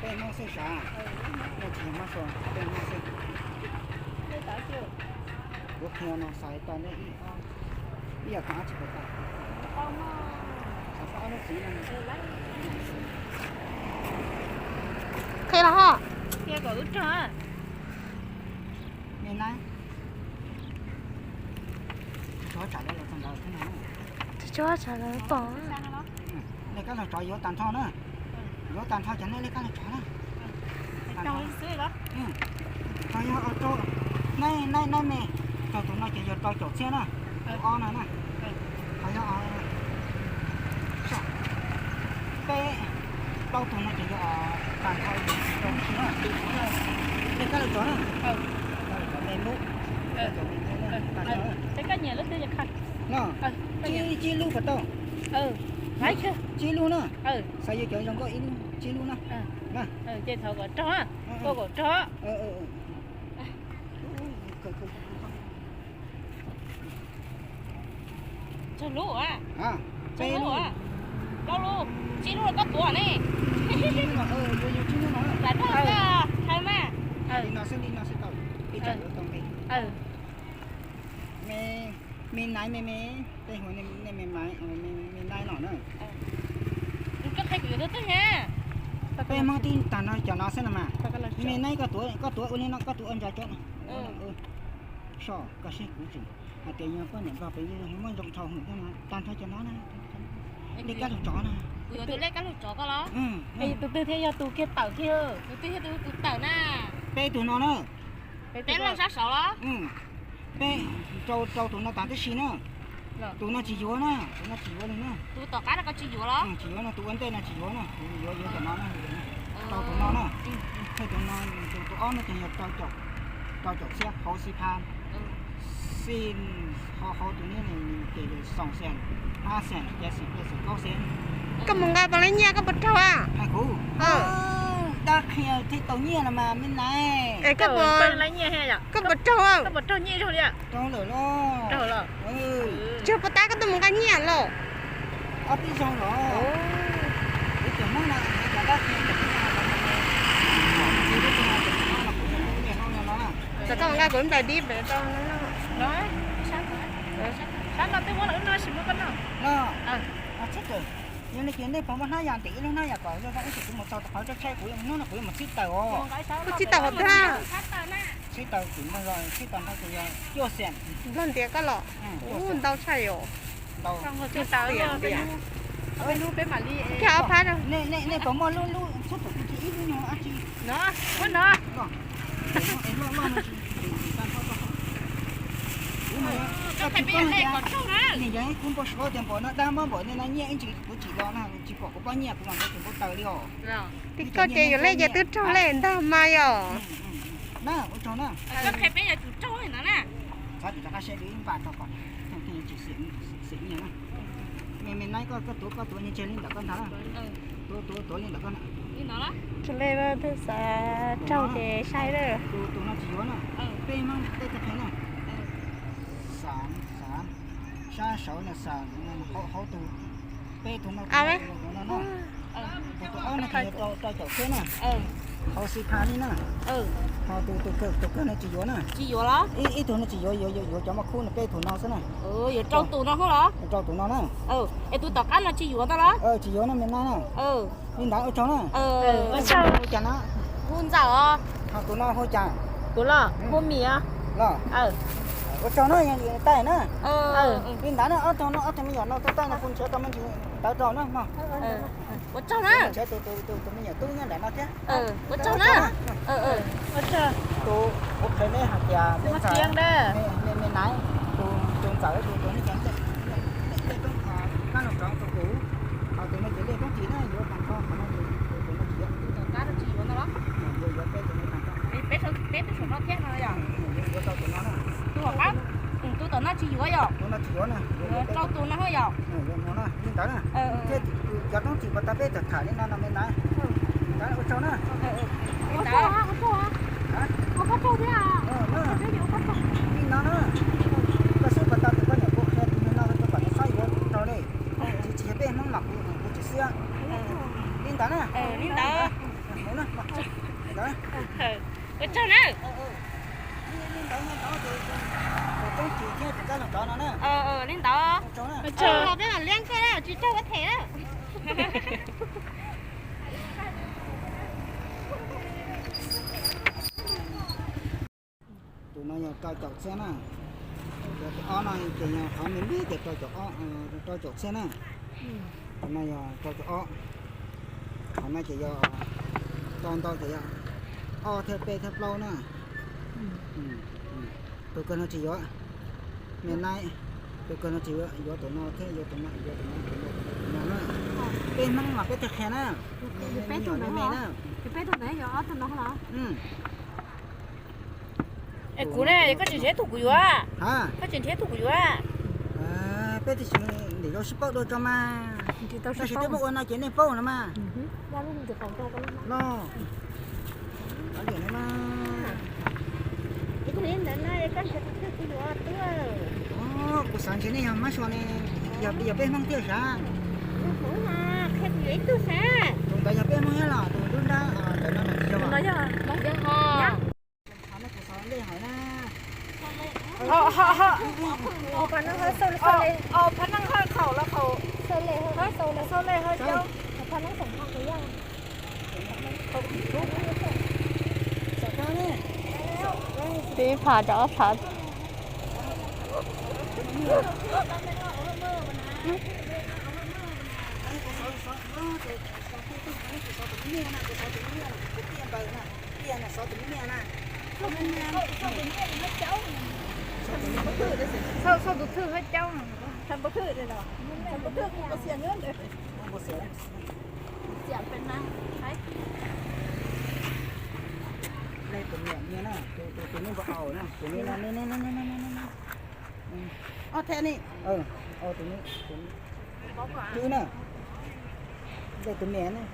Peb Hmoob xwb sav, nej tsis yog Hmoob Suav, peb Hmoob xwb. Kuv qhia no xav tau nej ib, ib yam qhov tsis tau tau. Qhia los ho. Tsis tshua tsam lawv pom. Nej kab laug tsov yuav tag nrho na. Yuav tag nrho ces nej li kab laug tsov na. Qhov yog rau, nej, nej, nej me, rau tus no ces yog rau caum txhiab na. Tus ob no na. Qhov yog peb, plaub tug no ces yog tag nrho rau tib si na. Nej kab laug tsov na. Kab laug tsov me lub, tag nrho na. No, tsib, tsib lub puas tau? Tsib lub na. Xav yuav cov zoo nkauj ib lub, tsib lub na. Tsib lub, plaub lub, tsib lub koj tuav ne. Lam dag koj hais mas. Li no xwb, li no xwb tau, ib tsam yuav tau nqi. Me naiv me me, tej huv nej me naiv, me naiv no na. Koj qhia kuv yuav tus twg na? Peb Hmoob tib tag no cov no xwb no mas. Me naiv koj tuav, koj tuav ua li no, koj tuav ua ntsa cov no. Soj koj seb kuv tseem hais tias yog poj niam nplog pem muaj zoo dhau hwm thiab no, tag nrho cov no na. Lej kab laug tsov na. Kuv yuav tus lej kab laug tsov koj los? Tus twg thiaj yog tus kiag tawm kiag? Tus twg yog tus tawm na? Peb tug no na. Peb loj sab saud los? Peb rau, rau tus no tas tib si na. Tus no tsis yuav na, tus no tsis yuav li na. Tus tom qab no koj tsis yuav los? Tsis yuav no, tus ua ntej no tsis yuav na, yuav, yuav cov no na. Rau tus no na. Thiab tus no, tus, tus ob no ces yog rau caum, rau caum txhiab hauv xi pha. Xij, hauv, hauv tus no ces xoom xees, pab xees, peb xees, peb xees, kaub xees. Koj mus nqa puas laib nyiaj, koj puas raug a? Hais kuv, dab qhia thiaj tau nyiaj no mas me naiv. Es koj puas, koj puas raug? Raug lawm los. Tsis puas tab koj tuaj mus nqa nyiaj los? Ob peb zaug los. Kuv cov Hmoob no, cov dab qhia cov Hmoob no, cov Hmoob no, cov Hmoob no, cov Hmoob no. Txawm koj mus nqa kuv lub nplaim dib pem rau no. Sab no twb muab lawm, wb noj tsis muab koj noj. Yog li ces nej puas muaj hnab yas ntim ib lub hnab yas kom zoo zoo ib tug kuv mus txog rau qhov tshaib tshaib kuv hnub no kuv yuav mus txhib taws os. Kuv txhib taws hauv twg? Txhib taws kuv npog los txhib taws no ces yog cuaj xees. Nplog ntiav koj los? Ntau tshaj yom. Ntau. Cuaj xees ntiav. Nej puas muaj lub, lub txhib taws kuv tsis ib lub nyuag dab tsi. No, muab no. Nws yog ib khub npau suav tias npaum no dab muab npaum no nyiaj ib ntsis kuv tsis los na, tsis pom kuv pob nyiaj kuv mas kuv tsis npau taws li os. Koj ces yuav lej ces twb raug lej ntag mas yom. Na, ua tsaug na. Koj qhia peb yuav tsum raug li no na. Txhob tim rov qab saib li npaj rau kom tsis xim nyiaj na. Me, me naiv koj, koj tuav, koj tuav ntseg li ntawm koj ntag na. Tuav, tuav, tuav li ntawm koj na. Li no los? Raug lej, twb xav raug ces saib lawm. Tus, tus no tsis yuav na. Peb Hmoob tej tag qhia na. Xav, xav, sab saud no xav, hauv, hauv tus, peb tus no, tus no, tus no na. Tus, tus ob no ces yog rau, rau caum txhiab na. Hauv xi pha li na. Ho tus, tus kawg, tus kawg no tsis yuav na. Tsis yuav los? Ib, ib tug no tsis yuav, yuav, yuav, yuav cov muaj khub no, peb tus no xwb na. Yuav rau tus no xwb los? Rau tus no na. Es tus tom qab no tsis yuav ntag los? Tsis yuav no me naiv na. Li ntawd ua tsaug na. Hu cas na? Hu Ntxawm os. Ho tus no hu cas? Kuv los hu Mim os. Los. Ua tsaug na, yog li tais na. Li ntawd na, ob tug no ob tug me nyuam no tuaj tais no kuv nrhiav tau me ntsis ntawd rau na mog. Ua tsaug na. Nrhiav tus, tus, tus me nyuam tub nyob ntawm no thiab. Ua tsaug na. Tus kuv qhia neb hais tias me ntxhais, me, me naiv, tus, tus Ntxawm tus, tus no ces lej, lej koob, kab laug tsov tus kuv, ho tus no ces lej koob tis na, yuav tag nrho qhov no ces tus, tus no tsis yuav. Tus tom qab no tsis yuav no los? Yuav, yuav peb tus no tag nrho. Peb, peb twb saum no thiab no yom? Yuav, yuav rau tus no na. Tus tom qab, tus tom no tsis yuav yom? Tus no tsis yuav na. Rau tus no yom? Yuav no na, li ntawd na. Thiab cov koob tis puas tau peb tham tham li no no me ntxhais. Ua tsaug na. Ua tsaug, ua tsaug. Ua koj tsaug thiab. Li no na. Koj xub puas tau tus poj niam kuv qhia tus no rau kom nws txhob yuav rau li. Tsis, tsis yog peb Hmoob mas kuv, kuv tsis xwb. Li ntawd na. Li ntawd. Ua tsaug na. Li ntawd. Peb mam li koj tsis tsaug ua them na. Tus no yog rau caum txhiab na. Cov ob no ces yog qhov me me ces rau caum txhiab na. Tus no yog rau caum ob. Qhov no ces yog rau ntau ces yog ob thiab peb thiab plaub na. Tus kawg no tsis yuav. Me naib, tus kawg no tsis yuav, yuav tus no thiab yuav tus no, yuav tus no, tus no, tus no na. Peb Hmoob mas peb thiaj qhia na. Es kuv ne, koj tsis nrhiav tus kuv yuav, koj tsis nrhiav tus kuv yuav. Peb twb tsis ntim zoo sib paub dua tso mas. Tab sis twb muab ua no ces nej paub no mas. No, kuv xav ntshe nej yog mab sua ne, yog peb Hmoob thiaj sav. Tus ntawd yog peb Hmoob thiab los tus nruab nrab ntawm no tsis yog? Phab neej hawm na. Phab neej hawm khaum los khaum, xaus le hawm caub. Peb phav rau ob phav. Xaus tus thwj hawm caub. Nej tus niam niag na, tus tus tus nej npau taws na, tus niam na. Ob thiab ne, tus niam na, tus niam na.